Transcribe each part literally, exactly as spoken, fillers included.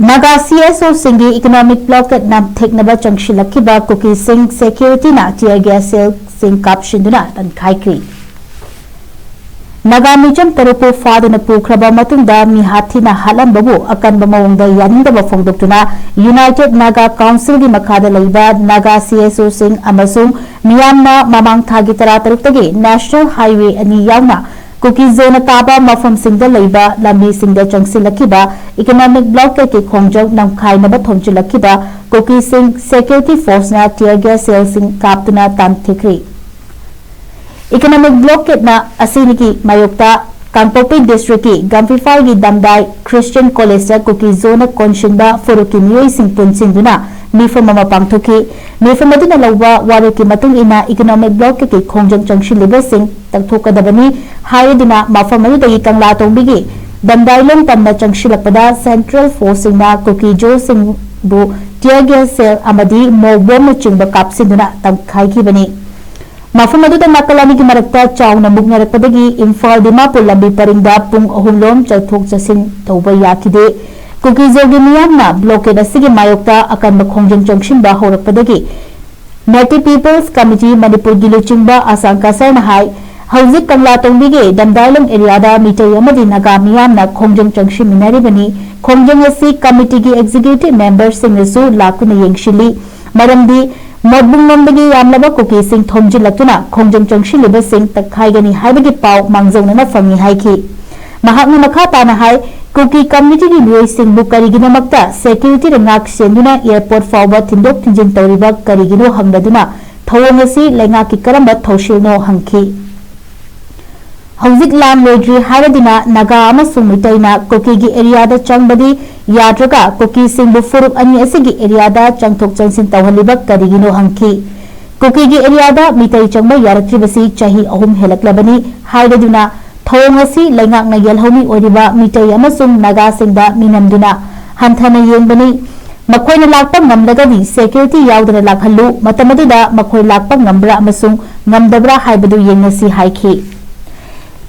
Naga C S ꯑꯣꯁꯤꯡꯒꯤ economic blockade ꯅꯥꯊꯩꯅꯕ ꯆꯪꯁꯤꯜꯂꯛꯈꯤꯕ ꯀꯨꯀꯤꯁꯤꯡ ꯁꯦꯀ꯭ꯌꯨꯔꯤꯇꯤꯅ ꯇꯤꯌꯔ ꯒ꯭ꯌꯥꯁ ꯁꯦꯜꯁꯤꯡ ꯀꯥꯞꯁꯤꯟꯗꯨꯅ ꯇꯟꯈꯥꯏꯈ꯭ꯔꯤ꯫ ꯅꯥꯒꯥ ꯃꯤꯆꯝ ꯇꯔꯨꯛꯄꯨ ꯐꯥꯗꯨꯅ ꯄꯨꯈ꯭ꯔꯕ ꯃꯇꯨꯡꯗ ꯃꯤꯍꯥꯠ ꯊꯤꯅ ꯍꯥꯠꯂꯝꯕꯕꯨ ꯑꯀꯟꯕ ꯃꯑꯣꯡꯗ ꯌꯥꯅꯤꯡꯗꯕ ꯐꯣꯡꯗꯣꯛꯇꯨꯅ ꯌꯨꯅꯥꯏꯇꯦꯗ ꯅꯥꯒꯥ ꯀꯥꯎꯟꯁꯤꯜꯒꯤ ꯃꯈꯥꯗ ꯂꯩꯕ ꯅꯥꯒꯥ ꯁꯤ ꯑꯦꯁ ꯑꯣꯁꯤꯡ ꯑꯃꯁꯨꯡ ꯃꯤꯌꯥꯝꯅ ꯃꯃꯥꯡ ꯊꯥꯒꯤ ꯇꯔꯥꯇꯔꯨꯛꯇꯒꯤ ꯅꯦꯁꯅꯦꯜ ꯍꯥꯏꯋꯦ ꯑꯅꯤ ꯌꯥꯎꯅ ꯀꯨꯀꯤ ꯖꯣꯟꯅ ꯇꯥꯕ ꯃꯐꯝꯁꯤꯡꯗ ꯂꯩꯕ ꯂꯝꯕꯤꯁꯤꯡꯗ ꯆꯪꯁꯤꯜꯂꯛꯈꯤꯕ ꯏꯀꯣꯅꯣꯃꯤꯛ ꯕ꯭ꯂꯣꯀꯦꯠꯀꯤ ꯈꯣꯡꯖꯪ ꯅꯝꯈꯥꯏꯅꯕ ꯊꯣꯝꯖꯤꯜꯂꯛꯈꯤꯕ ꯀꯨꯀꯤꯁꯤꯡ ꯁꯦꯀ꯭ꯌꯨꯔꯤꯇꯤ ꯐꯣꯔꯁꯅ ꯇꯤꯌꯔ ꯒ꯭ꯌꯥꯁ ꯁꯦꯜꯁꯤꯡ ꯀꯥꯞꯇꯨꯅ ꯇꯥꯟꯊꯤꯈ꯭ꯔꯤ꯫ ꯏꯀꯣꯅꯣꯃꯤꯛ ꯕ꯭ꯂꯣꯀꯦꯠꯅ ꯑꯁꯤꯒꯤ ꯃꯥꯌꯣꯛꯇ ꯀꯥꯡꯄꯣꯛꯄꯤ ꯗꯤꯁꯇ꯭ꯔꯤꯛꯀꯤ ꯒꯝꯐꯤꯐꯥꯜꯒꯤ ꯗꯝꯗꯥꯏ ꯈ꯭ꯔꯤꯁꯇꯤꯌꯟ ꯀꯣꯂꯦꯖꯇ ꯀꯨꯀꯤ ꯖꯣꯟꯅ ꯀꯣꯟꯁꯤꯟꯕ ꯐꯨꯔꯨꯞꯀꯤ ꯃꯤꯑꯣꯏꯁꯤꯡ ꯄꯨꯟꯁꯤꯟꯗꯨꯅ ꯃꯤꯐꯝ ꯑꯃ ꯄꯥꯡꯊꯣꯛꯈꯤ꯫ ꯃꯤꯐꯝ ꯑꯗꯨꯅ ꯂꯧꯕ ꯋꯥꯔꯦꯞꯀꯤ ꯃꯇꯨꯡ ꯏꯟꯅ ꯏꯀꯣꯅꯣꯃꯤꯛ ꯕ꯭ꯂꯣꯀꯦꯠꯀꯤ ꯈꯣꯡꯖꯪ ꯆꯪꯁꯤꯜꯂꯤꯕꯁꯤꯡ ꯇꯛꯊꯣꯛꯀꯗꯕꯅꯤ ꯍꯥꯏꯗꯨꯅ ꯃꯐꯝ ꯑꯗꯨꯗꯒꯤ ꯀꯪꯂꯥ ꯇꯣꯡꯕꯤꯒꯤ ꯗꯝꯗꯥꯏꯂꯣꯡ ꯇꯝꯅ ꯆꯪꯁꯤꯜꯂꯛꯄꯗ ꯁꯦꯟꯇ꯭ꯔꯦꯜ ꯐꯣꯔꯁꯁꯤꯡꯅ ꯀꯨꯀꯤ ꯖꯣꯁꯤꯡꯕꯨ ꯇꯤꯌꯔ ꯒ꯭ꯌꯥꯁ ꯁꯦꯜ ꯑꯃꯗꯤ ꯃꯣꯛ ꯕꯣꯝꯅꯆꯤꯡꯕ ꯀꯥꯞꯁꯤꯟꯗꯨꯅ ꯇꯝꯈꯥꯏꯈꯤꯕꯅꯤ꯫ ꯃꯐꯝ ꯑꯗꯨꯗ ꯅꯥꯀꯜ ꯑꯅꯤꯒꯤ ꯃꯔꯛꯇ ꯆꯥꯎꯅ ꯃꯨꯛꯅꯔꯛꯄꯗꯒꯤ ꯏꯝꯐꯥꯜ ꯗꯤꯃꯥꯄꯨꯔ ꯂꯝꯕꯤ ꯄꯔꯤꯡꯗ ꯄꯨꯡ ꯑꯍꯨꯝ ꯂꯣꯝ ꯆꯠꯊꯣꯛ ꯆꯠꯁꯤꯟ ꯇꯧꯕ ꯌꯥꯈꯤꯗꯦ꯫ ꯀꯨꯀꯤꯖꯣꯒꯤ ꯃꯤꯌꯥꯝꯅ ꯕ꯭ꯂꯣꯀꯦꯠ ꯑꯁꯤꯒꯤ ꯃꯥꯌꯣꯛꯇ ꯑꯀꯟꯕ ꯈꯣꯡꯖꯪ ꯆꯪꯁꯤꯟꯕ ꯍꯧꯔꯛꯄꯗꯒꯤ ꯅꯦꯇꯤꯚ ꯄꯤꯄꯜꯁ ꯀꯃꯤꯇꯤ ꯃꯅꯤꯄꯨꯔꯒꯤ ꯂꯨꯆꯤꯡꯕ ꯑꯁꯥꯡ ꯀꯁꯔꯅ ꯍꯥꯏ, ꯍꯧꯖꯤꯛ ꯀꯪꯂꯥ ꯇꯣꯡꯕꯤꯒꯤ ꯗꯝꯗꯥꯏꯂꯣꯡ ꯑꯦꯔꯤꯌꯥꯗ ꯃꯤꯇꯩ ꯑꯃꯗꯤ ꯅꯥꯒꯥ ꯃꯤꯌꯥꯝꯅ ꯈꯣꯡꯖꯪ ꯆꯪꯁꯤꯟꯃꯤꯟꯅꯔꯤꯕꯅꯤ꯫ ꯈꯣꯡꯖꯪ ꯑꯁꯤ ꯀꯃꯤꯇꯤꯒꯤ ꯑꯦꯛꯖꯤꯀ꯭ꯌꯨꯇꯤꯚ ꯃꯦꯝꯕꯔꯁꯤꯡꯅꯁꯨ ꯂꯥꯛꯇꯨꯅ ꯌꯦꯡꯁꯤꯜꯂꯤ꯫ ꯃꯔꯝꯗꯤ ꯃꯣꯠꯕꯨꯡꯂꯣꯝꯗꯒꯤ ꯌꯥꯝꯂꯕ ꯀꯨꯀꯤꯁꯤꯡ ꯊꯣꯝꯖꯤꯜꯂꯛꯇꯨꯅ ꯈꯣꯡꯖꯪ ꯆꯪꯁꯤꯜꯂꯤꯕꯁꯤꯡ ꯇꯛꯈꯥꯏꯒꯅꯤ ꯍꯥꯏꯕꯒꯤ ꯄꯥꯎ ꯃꯥꯡꯖꯧꯅꯅ ꯐꯪꯏ ꯍꯥꯏꯈꯤ꯫ ꯃꯍꯥꯛꯅ ꯃꯈꯥ ꯇꯥꯅ ꯍꯥꯏ, ꯀꯨꯀꯤ ꯀꯝꯃ꯭ꯌꯨꯅꯤꯇꯤꯒꯤ ꯃꯤꯑꯣꯏꯁꯤꯡꯕꯨ ꯀꯔꯤꯒꯤꯗꯃꯛꯇ ꯁꯦꯀ꯭ꯌꯨꯔꯤꯇꯤꯅ ꯉꯥꯛ ꯁꯦꯟꯗꯨꯅ ꯑꯦꯌꯔꯄꯣꯔꯠ ꯐꯥꯎꯕ ꯊꯤꯟꯗꯣꯛ ꯊꯤꯟꯖꯤꯟ ꯇꯧꯔꯤꯕ ꯀꯔꯤꯒꯤꯅꯣ ꯍꯪꯂꯗꯨꯅ ꯊꯧꯑꯣꯡ ꯑꯁꯤ ꯂꯩꯉꯥꯛꯀꯤ ꯀꯔꯝꯕ ꯊꯧꯁꯤꯜꯅꯣ ꯍꯪꯈꯤ꯫ ꯍꯧꯖꯤꯛ ꯂꯥꯟ ꯂꯣꯏꯗ꯭ꯔꯤ ꯍꯥꯏꯔꯗꯨꯅ ꯅꯥꯒꯥ ꯑꯃꯁꯨꯡ ꯃꯤꯇꯩꯅ ꯀꯨꯀꯤꯒꯤ ꯑꯦꯔꯤꯌꯥꯗ ꯆꯪꯕꯗꯤ ꯌꯥꯗ꯭ꯔꯒ ꯀꯨꯀꯤꯁꯤꯡꯕꯨ ꯐꯨꯔꯨꯞ ꯑꯅꯤ ꯑꯁꯤꯒꯤ ꯑꯦꯔꯤꯌꯥꯗ ꯆꯪꯊꯣꯛ ꯆꯪꯁꯤꯟ ꯇꯧꯍꯜꯂꯤꯕ ꯀꯔꯤꯒꯤꯅꯣ ꯍꯪꯈꯤ꯫ ꯀꯨꯀꯤꯒꯤ ꯑꯦꯔꯤꯌꯥꯗ ꯃꯤꯇꯩ ꯆꯪꯕ ꯌꯥꯔꯛꯇ꯭ꯔꯤꯕꯁꯤ ꯆꯍꯤ ꯑꯍꯨꯝ ꯍꯦꯜꯂꯛꯂꯕꯅꯤ ꯍꯥꯏꯔꯗꯨꯅ ꯊꯧꯑꯣꯡ ꯑꯁꯤ ꯂꯩꯉꯥꯛꯅ ꯌꯦꯜꯍꯧꯃꯤ ꯑꯣꯏꯔꯤꯕ ꯃꯤꯇꯩ ꯑꯃꯁꯨꯡ ꯅꯥꯒꯥꯁꯤꯡꯗ ꯃꯤꯅꯝꯗꯨꯅ ꯍꯟꯊꯅ ꯌꯦꯡꯕꯅꯤ꯫ ꯃꯈꯣꯏꯅ ꯂꯥꯛꯄ ꯉꯝꯂꯒꯗꯤ ꯁꯦꯀ꯭ꯌꯨꯔꯤꯇꯤ ꯌꯥꯎꯗꯅ ꯂꯥꯛꯍꯜꯂꯨ, ꯃꯇꯝ ꯑꯗꯨꯗ ꯃꯈꯣꯏ ꯂꯥꯛꯄ ꯉꯝꯕ꯭ꯔꯥ ꯑꯃꯁꯨꯡ ꯉꯝꯗꯕ꯭ꯔꯥ ꯍꯥꯏꯕꯗꯨ ꯌꯦꯡꯉꯁꯤ ꯍꯥꯏꯈꯤ꯫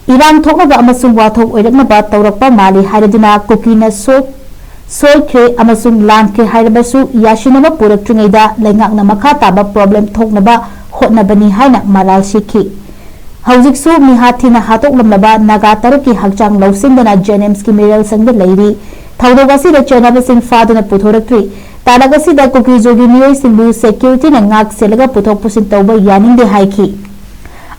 ꯏꯔꯥꯡ ꯊꯣꯛꯅꯕ ꯑꯃꯁꯨꯡ ꯋꯥꯊꯣꯛ ꯑꯣꯏꯔꯛꯅꯕ ꯇꯧꯔꯛꯄ ꯃꯥꯜꯂꯤ ꯍꯥꯏꯔꯗꯨꯅ ꯀꯨꯀꯤꯅ ꯁꯣꯛ ꯁꯣꯏꯈ꯭ꯔꯦ ꯑꯃꯁꯨꯡ ꯂꯥꯟꯈ꯭ꯔꯦ ꯍꯥꯏꯔꯕꯁꯨ ꯌꯥꯁꯤꯟꯅꯕ ꯄꯨꯔꯛꯇ꯭ꯔꯤꯉꯩꯗ ꯂꯩꯉꯥꯛꯅ ꯃꯈꯥ ꯇꯥꯕ ꯄ꯭ꯔꯣꯕ꯭ꯂꯦꯝ ꯊꯣꯛꯅꯕ ꯍꯣꯠꯅꯕꯅꯤ ꯍꯥꯏꯅ ꯃꯔꯥꯜ ꯁꯤꯈꯤ꯫ ꯍꯧꯖꯤꯛꯁꯨ ꯃꯤꯍꯥꯠ ꯊꯤꯅ ꯍꯥꯠꯇꯣꯛꯂꯝꯂꯕ ꯅꯥꯒꯥ ꯇꯔꯨꯛꯀꯤ ꯍꯛꯆꯥꯡ ꯂꯧꯁꯤꯟꯗꯨꯅ ꯖꯦꯅꯤꯝꯁꯀꯤ ꯃꯤꯔꯦꯜꯁꯪꯗ ꯂꯩꯔꯤ꯫ ꯊꯧꯗꯣꯛ ꯑꯁꯤꯗ ꯆꯦꯟꯅꯕꯁꯤꯡ ꯐꯥꯗꯨꯅ ꯄꯨꯊꯣꯔꯛꯇ꯭ꯔꯤ꯫ ꯇꯥꯂꯛ ꯑꯁꯤꯗ ꯀꯨꯀꯤꯖꯣꯒꯤ ꯃꯤꯑꯣꯏꯁꯤꯡꯕꯨ ꯁꯦꯀ꯭ꯌꯨꯔꯤꯇꯤꯅ ꯉꯥꯛ ꯁꯦꯜꯂꯒ ꯄꯨꯊꯣꯛ ꯄꯨꯁꯤꯟ ꯇꯧꯕ ꯌꯥꯅꯤꯡꯗꯦ ꯍꯥꯏꯈꯤ꯫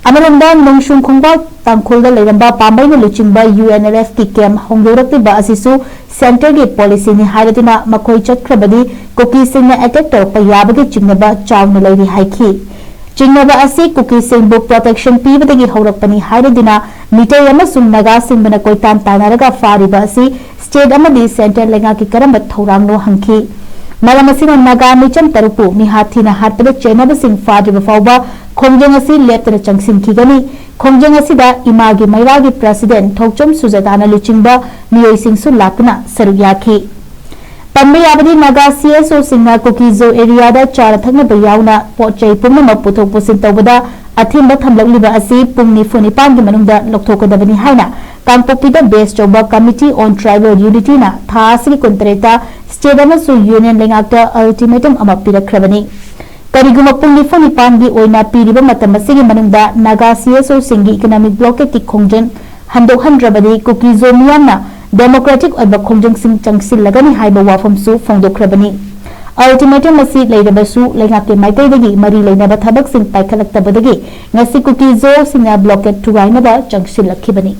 ꯑꯃꯔꯣꯝꯗ ꯅꯣꯡꯁꯨꯡ ꯈꯣꯡꯕꯥꯜ ꯇꯥꯡꯈꯨꯜꯗ ꯂꯩꯔꯝꯕ ꯄꯥꯝꯕꯩꯅ ꯂꯨꯆꯤꯡꯕ ꯌꯨ ꯑꯦꯟ ꯑꯦꯜ ꯑꯦꯐꯀꯤ ꯀꯦꯝꯞ ꯍꯣꯡꯗꯣꯔꯛꯂꯤꯕ ꯑꯁꯤꯁꯨ ꯁꯦꯟꯇꯔꯒꯤ ꯄꯣꯂꯤꯁꯤꯅꯤ ꯍꯥꯏꯔꯗꯨꯅ ꯃꯈꯣꯏ ꯆꯠꯈ꯭ꯔꯕꯗꯤ ꯀꯨꯀꯤꯁꯤꯡꯅ ꯑꯦꯇꯦꯛ ꯇꯧꯔꯛꯄ ꯌꯥꯕꯒꯤ ꯆꯤꯡꯅꯕ ꯆꯥꯎꯅ ꯂꯩꯔꯤ ꯍꯥꯏꯈꯤ꯫ ꯆꯤꯡꯅꯕ ꯑꯁꯤ ꯀꯨꯀꯤꯁꯤꯡꯕꯨ ꯄ꯭ꯔꯣꯇꯦꯛꯁꯟ ꯄꯤꯕꯗꯒꯤ ꯍꯧꯔꯛꯄꯅꯤ ꯍꯥꯏꯔꯗꯨꯅ ꯃꯤꯇꯩ ꯑꯃꯁꯨꯡ ꯅꯥꯒꯥꯁꯤꯡꯕꯅ ꯀꯣꯏꯇꯥꯟ ꯇꯥꯟꯅꯔꯒ ꯐꯥꯔꯤꯕ ꯑꯁꯤ ꯁ꯭ꯇꯦꯠ ꯑꯃꯗꯤ ꯁꯦꯟꯇꯔ ꯂꯩꯉꯥꯛꯀꯤ ꯀꯔꯝꯕ ꯊꯧꯔꯥꯡꯅꯣ ꯍꯪꯈꯤ꯫ ꯃꯔꯝ ꯑꯁꯤꯅ ꯅꯥꯒꯥ ꯃꯤꯆꯝ ꯇꯔꯨꯛꯄꯨ ꯃꯤꯍꯥꯠ ꯊꯤꯅ ꯍꯥꯠꯄꯗ ꯆꯦꯟꯅꯕꯁꯤꯡ ꯐꯥꯗ꯭ꯔꯤꯕ ꯐꯥꯎꯕ ꯈꯣꯡꯖꯪ ꯑꯁꯤ ꯂꯦꯞꯇꯅ ꯆꯪꯁꯤꯟꯈꯤꯒꯅꯤ꯫ ꯈꯣꯡꯖꯪ ꯑꯁꯤꯗ ꯏꯃꯥꯒꯤ ꯃꯩꯔꯥꯒꯤ ꯄ꯭ꯔꯁꯤꯗꯦꯟꯠ ꯊꯣꯛꯆꯣꯝ ꯁꯨꯖꯥꯇꯥꯅ ꯂꯨꯆꯤꯡꯕ ꯃꯤꯑꯣꯏꯁꯤꯡꯁꯨ ꯂꯥꯛꯇꯨꯅ ꯁꯔꯨꯛ ꯌꯥꯈꯤ꯫ ꯄꯟꯕ ꯌꯥꯕꯗꯤ ꯅꯥꯒꯥ ꯁꯤ ꯑꯦꯁ ꯑꯣꯁꯤꯡꯅ ꯀꯨꯀꯤ-ꯖꯣ ꯑꯦꯔꯤꯌꯥꯗ ꯆꯥꯅ ꯊꯛꯅꯕ ꯌꯥꯎꯅ ꯄꯣꯠ ꯆꯩ ꯄꯨꯝꯅꯃꯛ ꯄꯨꯊꯣꯛ ꯄꯨꯁꯤꯟ ꯇꯧꯕꯗ ꯑꯊꯤꯡꯕ ꯊꯝꯂꯛꯂꯤꯕ ꯑꯁꯤ ꯄꯨꯡ ꯅꯤꯐꯨ ꯅꯤꯄꯥꯟꯒꯤ ꯃꯅꯨꯡꯗ ꯂꯧꯊꯣꯛꯀꯗꯕꯅꯤ ꯍꯥꯏꯅ ꯀꯥꯡꯄꯣꯛꯄꯤꯗ ꯕꯦꯁ ꯇꯧꯕ Committee on Tribal Unityꯅ ꯊꯥ ꯑꯁꯤꯒꯤ ꯀꯨꯟꯇꯔꯦꯠꯇ ꯁ꯭ꯇꯦꯠ ꯑꯃꯁꯨꯡ ꯌꯨꯅꯤꯌꯟ ꯂꯩꯉꯥꯛꯇ ꯑꯜꯇꯤꯃꯦꯇꯝ ꯑꯃ ꯄꯤꯔꯛꯈ꯭ꯔꯕꯅꯤ꯫ ꯀꯔꯤꯒꯨꯝꯕ ꯄꯨꯡ ꯅꯤꯐꯨ ꯅꯤꯄꯥꯟꯒꯤ ꯑꯣꯏꯅ ꯄꯤꯔꯤꯕ ꯃꯇꯝ ꯑꯁꯤꯒꯤ ꯃꯅꯨꯡꯗ ꯅꯥꯒꯥ ꯁꯤ ꯑꯦꯁ ꯑꯣꯁꯤꯡꯒꯤ ꯏꯀꯣꯅꯣꯃꯤꯛ ꯕ꯭ꯂꯣꯀꯦꯗꯀꯤ ꯈꯣꯡꯖꯪ ꯍꯟꯗꯣꯛꯍꯟꯗ꯭ꯔꯕꯗꯤ ꯀꯨꯀꯤ-ꯖꯣ ꯃꯤꯌꯥꯝꯅ ꯗꯦꯃꯣꯀ꯭ꯔꯦꯇꯤꯛ ꯑꯣꯏꯕ ꯈꯣꯡꯖꯪꯁꯤꯡ ꯆꯪꯁꯤꯜꯂꯒꯅꯤ ꯍꯥꯏꯕ ꯋꯥꯐꯝꯁꯨ ꯐꯣꯡꯗꯣꯛꯈ꯭ꯔꯕꯅꯤ꯫ ꯑꯜꯇꯤꯃꯦꯇꯝ ꯑꯁꯤ ꯂꯩꯔꯕꯁꯨ ꯂꯩꯉꯥꯛꯀꯤ ꯃꯥꯏꯀꯩꯗꯒꯤ ꯃꯔꯤ ꯂꯩꯅꯕ ꯊꯕꯛꯁꯤꯡ ꯄꯥꯏꯈꯠꯂꯛꯇꯕꯗꯒꯤ ꯉꯁꯤ ꯀꯨꯀꯤ-ꯖꯣꯁꯤꯡꯅ ꯕ꯭ꯂꯣꯀꯦꯗ ꯊꯨꯒꯥꯏꯅꯕ ꯆꯪꯁꯤꯜꯂꯛꯈꯤꯕꯅꯤ꯫